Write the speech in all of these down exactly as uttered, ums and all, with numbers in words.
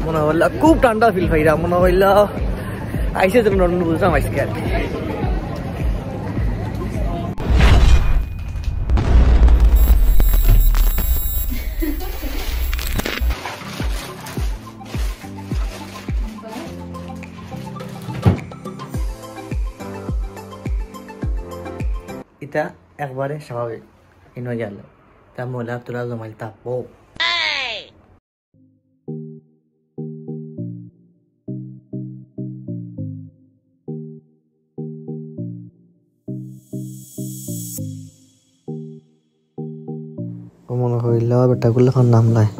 মনে হইলা খুব ঠান্ডা ফিল পাইরা, মনে হইলা আইসে যেন বুঝলাম আজকে আর কি। ইটা একবারে স্বাভাবিক, ইনো গেলে তা ময়লা তোরা জমাইল থাকবো। ও মনে হইল বেটাগুলো এখন নামলায়,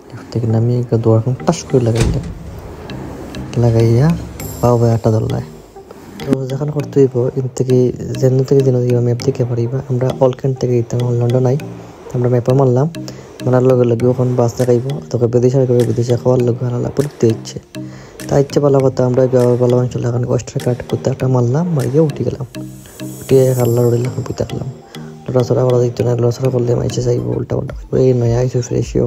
দেখতে কিনা আমি একটা দৌড় এখন টাস করে লাগাইলাম, লাগাইয়া পাও ভাই আটা ধরলায়। তো যেখান করতে হইব, এন থেকে, যেন থেকে যেন দিব, ম্যাপ থেকে পারিবা। আমরা অলকেন থেকে দিতাম, লন্ডন আই। আমরা ম্যাপও মারলাম, মারার লগে লগে ওখান বাস দেখাইব, তোকে বিদেশে করে বিদেশে খাওয়ার লগে হারালা পড়তে হচ্ছে। তাই ইচ্ছে ভালো কথা, আমরা ভালো মানুষ এখন অস্ট্রা কাট করতে একটা মারলাম, মারিয়ে উঠে গেলাম। উঠিয়ে এক আল্লাহ রড়িলাম, পিতা গেলাম। লড়াচড়া করা দিত না, লড়াচড়া করলে মাইসে যাইব, উল্টা উল্টা খাইব। এই নয় আইসো ফ্রেশ হয়ে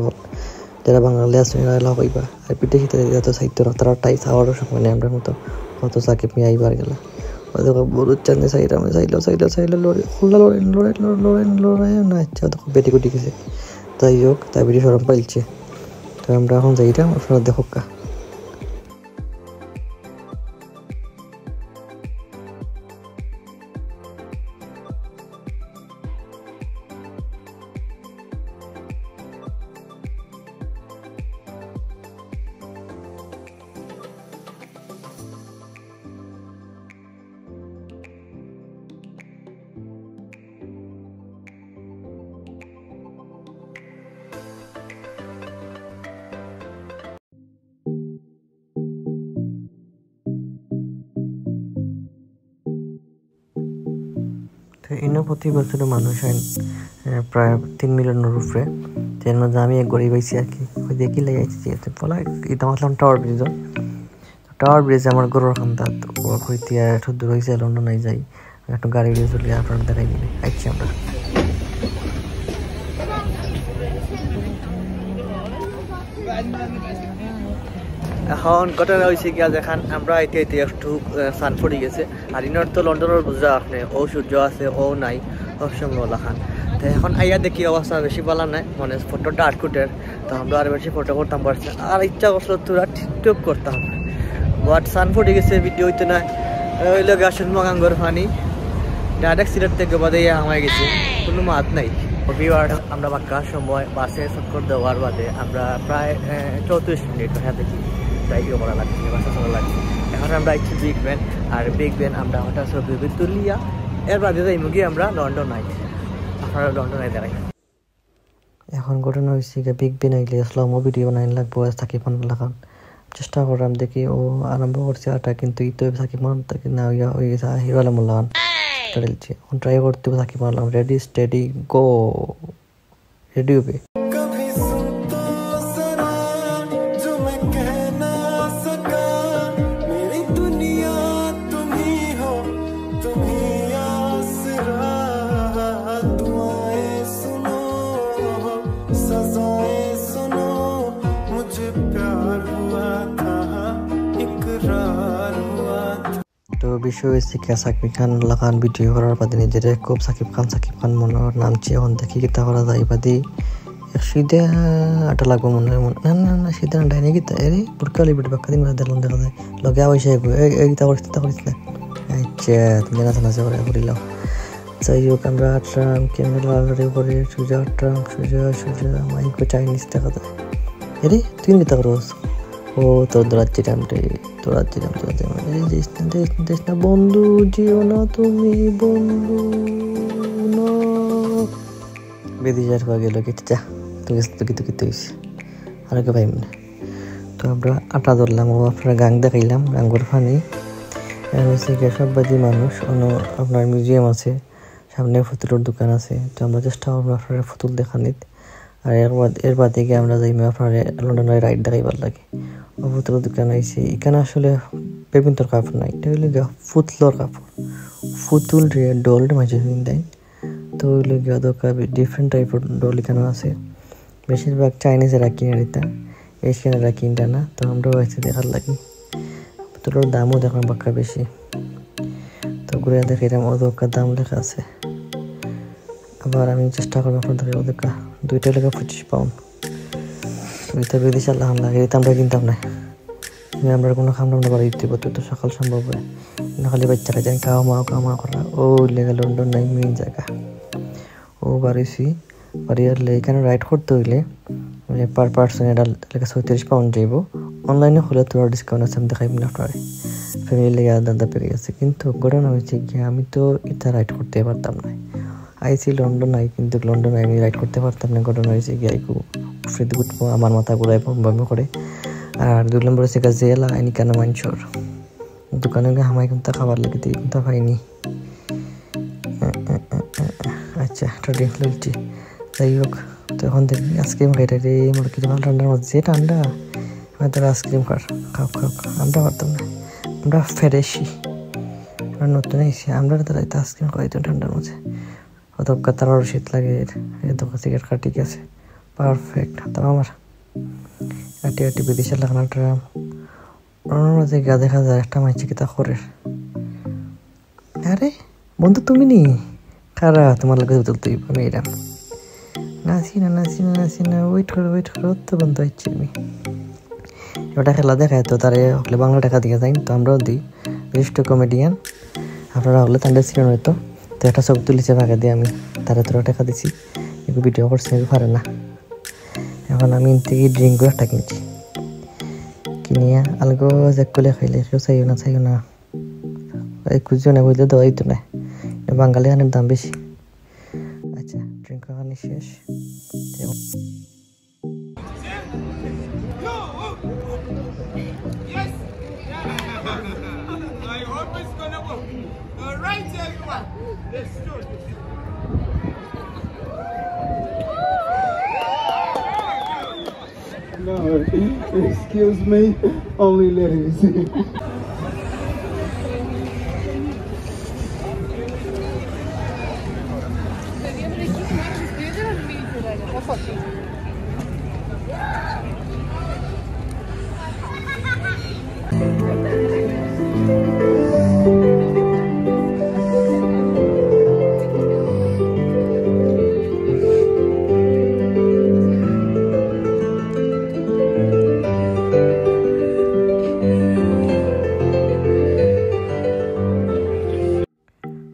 যারা বাঙালি আছে, এরা এলা কইবা। আর পিঠে খিতে দিতে তো চাইতো না, তারা টাই খাওয়ারও সময় নেই, আমরা মতো কত সাকিব মিয়া আইবার গেলা। ওই দেখো, বড় চান্দে চাইলাম, চাইলো, চাইলো, চাইলো, লড়ে, খুললা লড়ে, লড়ে, লড়ে, লড়ে, লড়ে, না, আচ্ছা, দেখো, বেটি কুটি গেছে। যাই হোক, তাই বেটি সরম পাইলছে। তো আমরা এখন যাইতাম, আপনারা দেখো কা। তো ইনো প্রতি বছর মানুষ আইন, আহ, প্রায় তিন মিলিয়নের উপরে। তো এর মধ্যে আমি এক গরিব আইছি আর কি, ওই দেখি লেগে আইছি যে এত বলা, এটা মাতলাম টাওয়ার ব্রিজ। টাওয়ার ব্রিজ আমার ঘরর কান্দাত, ও হইতে আর একটু দূর হইছে, লন্ডন আই যাই। একটু গাড়ি উড়িয়ে চলে আপনারা দেখাই দিবে। আচ্ছা, আমরা এখন ঘটনা হয়েছে কি, আজ এখান আমরা আইতে আইতে একটু, আহ, সান পড়ে গেছে। আর ইনোর তো লন্ডনের বুঝা আপনি, ও সূর্য আছে, ও নাই, সব সময় ওলাখান। তো এখন আইয়া দেখি অবস্থা বেশি ভালো নাই, মানে ফটো ডার্ক উঠের। তো আমরা আর বেশি ফটো করতাম পারছি না। আর ইচ্ছা করছিল তোরা টিকটক করতাম, বাট সান পড়ে গেছে, ভিডিও হইতে না। ওই লোক আসুন মগাঙ্গর পানি ডাইরেক্ট সিলেট থেকে বাদে ইয়া হামাই গেছে, কোনো মাত নাই। ভিউয়ার্স, আমরা বাক্কা সময় বাসে চক্কর দেওয়ার বাদে আমরা প্রায়, আহ, চৌত্রিশ মিনিট বসে দেখি ড্রাইভ করা লাগছে, বাসে চলা লাগছে। এখন আমরা আইছি বিগ বেন, আর বিগ বেন আমরা হঠাৎ ছবি উবি তুলিয়া এর বাদে যাইমু গিয়া আমরা লন্ডন আই, আপনারা লন্ডন আই দেখাই। এখন ঘটনা হয়েছে গিয়া বিগ বেন আইলে স্লো মো ভিডিও বানাইন লাগবো, সাকিব খান লাখান। চেষ্টা করলাম, দেখি ও আরম্ভ করছে আটা, কিন্তু ই তো সাকিব খান তাকে না হইয়া হয়ে গেছে, হিরো আলম লাখান। এখন ট্রাই করতে হবে সাকিব খান লাখান। রেডি, স্টেডি, গো। রেডি হবে। कभी सुन तो जरा जो मैं कह ना सका, मेरी दुनिया तुम ही हो, तुम ही आसरा, दुआएं सुनो, सजाएं सुनो, मुझे प्यार हुआ था, इकरार हुआ था। তো বিষয় হয়েছে কি, সাকিব খান লাখান ভিডিও করার বাদে নিজেরে খুব সাকিব খান, সাকিব খান মনে হয় নামছে। এখন দেখি কিতা করা যায় বাদে। এক সিধা আটা লাগবো মনে হয়, মনে, না, না, না, সিধা না, ডাইনে কিতা? আরে, বুরকা অলি বেটি বাক্কা দিন দেখা যায়। লগে আবার সে এগো, এই, এই, কিতা করিস, কিতা করিস না। আচ্ছা, তুমি নাচা নাচা করে ঘুরিলাম। যাই হোক, আমরা আটলাম, ক্যামেরা লড়াচড়ি করে, সোজা আটলাম, সোজা, সোজা, মাইকো চাইনিজ দেখা যায়। আরে, তুই কিতা করস? ও, তোর দৌড়াচ্ছিলাম রে, দৌড়াচ্ছিলাম, দৌড়াচ্ছিলাম। এই, দিস না, দিস না, দিস না, বন্ধু, যেও না তুমি, বন্ধু, না। বেদি যার পা গেল, কেটে যা। তুই, তুই, তুই, তুই, তুই। আর ওকে পাইব না। তো আমরা আটা ধরলাম, ও আপনারা গাং দেখাইলাম, গাঙ্গর পানি। আর হচ্ছে গিয়ে সব বাদী মানুষ, অন্য আপনার মিউজিয়াম আছে, সামনে পুতুলের দোকান আছে। তো আমরা চেষ্টা করবো আপনারা পুতুল দেখানিত। আর এর বাদ, এর বাদে গিয়ে আমরা যাইমু আপনারা লন্ডনের রাইড দেখাইবার লাগি। ও পুতুলের দোকান আইছে, এখানে আসলে বেবিন্তর কাপড় নাই, এটা হইলো গিয়া পুতুলের কাপড়, পুতুল রে, ডল রে মাঝে দেয়। তো হইলো গিয়া দোকান ডিফারেন্ট টাইপের ডল এখানে আছে, বেশিরভাগ চাইনিজেরা কিনে দিতা। এশিয়ান এরা কিনটা না, তো আমরাও আইছি দেখার লাগি। বোতলর দামও দেখলাম বাক্কা বেশি। তো ঘুরে দেখাইলাম, অত একটা দাম লেখা আছে। আবার আমি চেষ্টা করবো আপনাদের ওদের কা-, দুইটা লেখা পঁচিশ পাউন্ড। তো এটা বিদেশে আল্লাহ লাগে, এটা আমরা কিনতাম না। আমি আমরা কোনো খাম টাম না বাড়ি দিতে পারতো, তো সকাল সম্ভব হয়। না খালি বাচ্চারা যেন কাও মাও, কাও মাও করা। ও লেগা লন্ডন নাই মেইন জায়গা। ও বাড়িছি, বাড়ি আর এখানে রাইড করতে হইলে, মানে, পার পার্সন এটা লেখা ছয়ত্রিশ পাউন্ড যাইব। অনলাইনে হলে তোরা ডিসকাউন্ট আছে, আমি দেখাই না আপনারে। ফ্যামিলি লেগে আলাদা আলাদা প্যাকেজ আছে, কিন্তু ঘটনা হয়েছে কি, আমি তো এটা রাইড করতে পারতাম না। আইছি লন্ডন আই, কিন্তু লন্ডন আই আমি রাইড করতে পারতাম না। ঘটনা হয়েছে কি, আইকু উফরে উঠবো, আমার মাথা ঘুরায় বমি বমি করে। আর দুই নম্বর হচ্ছে গা জেলা আইনি কেন মানসর দোকানে গিয়ে হামাই কিন্তু খাবার লেগে দিই, কিন্তু পাইনি। আচ্ছা, একটা ড্রিঙ্ক লইছি। যাই হোক, তো এখন দেখি আইসক্রিম খাইতে রে, মোর কি ভালো ঠান্ডার মধ্যে, যে ঠান্ডা। আমি তোর আইসক্রিম খার, খাও, খাও, খাও। আমরা পারতাম না, আমরা ফেরেশি, আমরা নতুন আইছি, আমরা তো রাইতে আইসক্রিম খাইতাম ঠান্ডার মধ্যে। অত কাতার শীত লাগে, এত সিগারেট খা, ঠিক আছে, পারফেক্ট। তো আমার আটি আটি বিদেশে লাগানো ট্রাম, ওর মধ্যে গা দেখা যায় একটা মাইছে কিতা করে। আরে বন্ধু, তুমি নি? খারা, তোমার লগে তুলতে হইব, আমি এরাম। নাসি না, নাসি না, নাসি না, ওয়েট করো, ওয়েট করো, তো বন্ধু আইছি আমি। ওটা খেলা দেখায় তো, তারে হকলে বাংলা টাকা দিয়ে যাই, তো আমরাও দিই। বিশিষ্ট কমেডিয়ান, আপনারা হকলে তাদের ছিলেন হয়তো। তো একটা ছবি তুলিছে ফাঁকে দিয়ে আমি, তারে তোরা টাকা দিছি, একটু ভিডিও করছে, একটু পারে না। এখন আমি ইন থেকে ড্রিঙ্কও একটা কিনছি, কিনিয়া আলগো চেক করে খাইলে কেউ চাইও না, চাইও না। এই খুঁজে না বুঝলে দেওয়া হইতো না, বাঙালি খানের দাম বেশি। আচ্ছা, ড্রিঙ্ক খানি শেষ। Yes. I always gonna go. All right, everyone. Let's do it. No, excuse me, only ladies.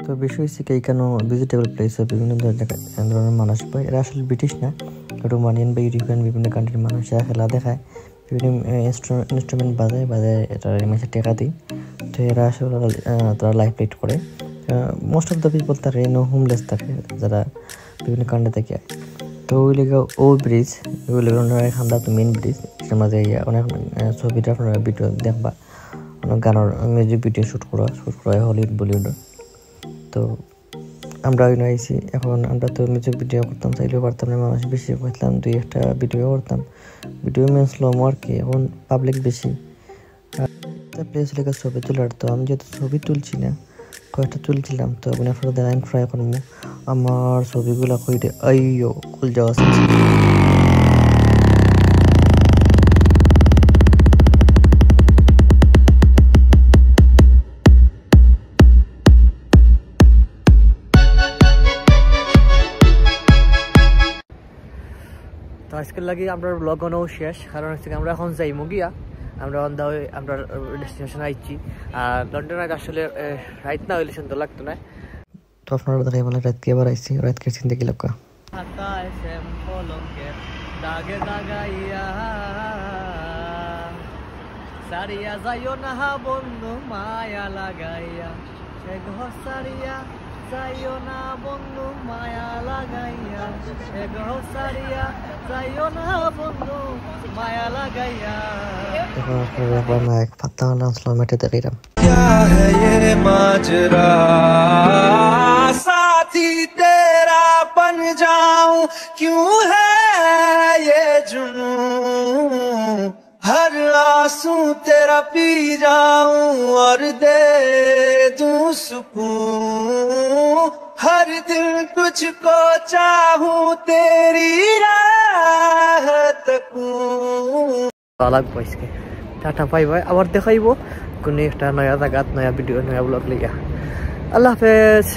তো বিষয় হচ্ছে কি, এখানে ভিজিটেবল প্লেস হয়, বিভিন্ন ধরনের জায়গা, ধরনের মানুষ পায়। এরা আসলে ব্রিটিশ না, রোমানিয়ান বা ইউরোপিয়ান বিভিন্ন কান্ট্রির মানুষ। এরা খেলা দেখায়, বিভিন্ন ইনস্ট্রুমেন্ট বাজায় বাজায়, এটা মানুষে টেকা দিই। তো এরা আসলে, আহ, তারা লাইফ লিড করে। মোস্ট অফ দ্য পিপল তারা এনে হোমলেস থাকে, যারা বিভিন্ন কান্ট্রি থেকে। তো ওই লেগে ও ব্রিজ, ওই লেগে ওনারা এখানটা তো মেইন ব্রিজ, এটার মাঝে ইয়া অনেক, আহ, ছবিটা আপনারা ভিডিও দেখবা, অনেক গানের মিউজিক ভিডিও শ্যুট করা, শ্যুট করা হয় হলিউড বলিউডে। তো আমরা ওই আইছি, এখন আমরা তো মিউজিক ভিডিও করতাম, চাইলেও পারতাম না, মানুষ বেশি, কইছিলাম দুই একটা ভিডিও করতাম। ভিডিও মিন স্লো আর কি, এখন পাবলিক বেশি। আর একটা প্লেস লেগে ছবি তোলার, তো আমি যেহেতু ছবি তুলছি না, কয়েকটা তুলছিলাম, তো আমি আপনারা দেখাইন ট্রাই করবো। আমার ছবিগুলা কই রে, আইয়ো, কুল যাওয়া আছে। তো আজকের লাগি আমরা ব্লগ অনো শেষ, কারণ হচ্ছে কি আমরা এখন যাইমু গিয়া, আমরা অন দা ওয়ে আমরা ডেস্টিনেশন আইছি। আর লন্ডন আইতে আসলে, এ, রাইত না হইলে সুন্দর লাগতো না। তো আপনারা দেখাই বলে রাইত কি আবার আইছি, রাইত কি চিন্তা কি লাগা। খাতায় শ্যাম কলঙ্কের দাগে দাগাইয়া, সারিয়া যাইও না বন্ধু মায়া লাগাইয়া। এ ঘর সারিয়া যাইও না বন্ধু মায়া লাগাইয়া, এ ঘর সারিয়া যাইও না বন্ধু মায়া লাগাইয়া। এখন আপনারা দেখবেন না, এক পাত্তা হলাম স্লো মেটে দেখলাম। क्या है ये माजरा, साथी तेरा बन जाऊं, क्यों है ये जुनूं, हर आंसू तेरा पी जाऊं और दे दूं सुकून। हर दिन तुझको चाहूं, तेरी राह तकूं। যাওয়া লাগবো আজকে। টাটা, বাই বাই, আবার দেখা অইবো কোনো একটা নয়া জাগাত, নয়া ভিডিও, নয়া ব্লগ লইয়া। আল্লাহ হাফেজ।